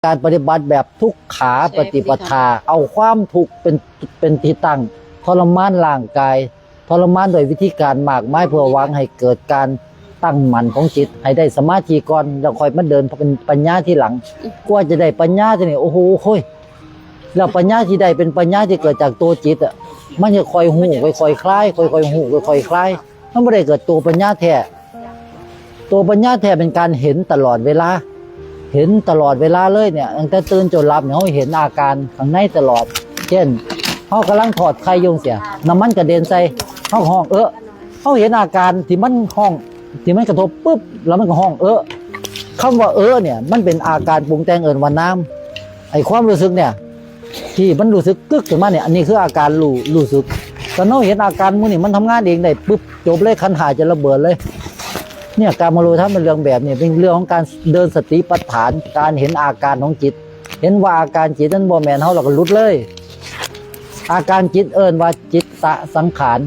ການປະຕິບັດແບບທຸກຂາປະຕິປະທາ ເອົາຄວາມທຸກເປັນ ເປັນທີ່ຕັ້ງ ທໍລະມານຮ່າງກາຍ ທໍລະມານດ້ວຍວິທີການມາກມາຍ ເພື່ອຫວັງໃຫ້ເກີດການຕັ້ງໝັ້ນຂອງຈິດ ໃຫ້ໄດ້ສະມາທິກ່ອນ ແລ້ວຄ່ອຍມາເດີນເປັນປັນຍາທີຫຼັງ. ກວ່າຈະໄດ້ປັນຍາທີນີ້ ໂອ້ໂຫ ໂອ້ຍ ແລ້ວປັນຍາທີ່ໄດ້ເປັນປັນຍາທີ່ເກີດຈາກຕົວຈິດອະ ມັນຈະຄ່ອຍຮູ້ ຄ່ອຍໆຄລາຍ ຄ່ອຍໆຮູ້ ຄ່ອຍໆຄລາຍ ມັນບໍ່ໄດ້ເກີດຕົວປັນຍາແທ້. ຕົວປັນຍາແທ້ເປັນການເຫັນຕະຫຼອດເວລາ ເຫັນຕະຫຼອດເວລາເລີຍເນຍ ຕັ້ງແຕ່ຕື່ນຈົນຫຼັບເນຍ ເຮົາເຫັນອາການຂ້າງໃນຕະຫຼອດ. ເຊັ່ນ ເຮົາກຳລັງທອດໄຂ່ຢູ່ຈັ່ງຊີ້ ນ້ຳມັນກະເດັນໃສ່ ເຮົາກໍຮ້ອງເອະ ເຮົາເຫັນອາການທີ່ມັນຮ້ອງ ທີ່ມັນກະທົບປຶບ ແລ້ວມັນກໍຮ້ອງເອະ. ຄຳວ່າເອະເນຍ ມັນເປັນອາການປຸງແຕ່ງ ເອີ້ນວ່ານາມ. ໄອ້ຄວາມຮູ້ສຶກເນຍ ທີ່ມັນຮູ້ສຶກກຶກຂຶ້ນມາເນຍ ອັນນີ້ຄືອາການຮູ້ ຮູ້ສຶກ. ຄັນເຮົາເຫັນອາການໝູ່ນີ້ມັນທຳງານເອງໄດ້ປຶບ ຈົບເລີຍ ຂັນຫ້າຈະລະເບີດເລີຍ. ເນຍ ກາມາໂລທຳເປັນເລື່ອງແບບນີ້ ເປັນເລື່ອງຂອງການເດີນສະຕິປັດຖານ ການເຫັນອາການຂອງຈິດ ເຫັນວ່າອາການຈິດນັ້ນບໍ່ແມ່ນເຮົາ ແລ້ວກໍຫຼຸດເລີຍ. ອາການຈິດເອີ້ນວ່າຈິດຕະສັງຂານ.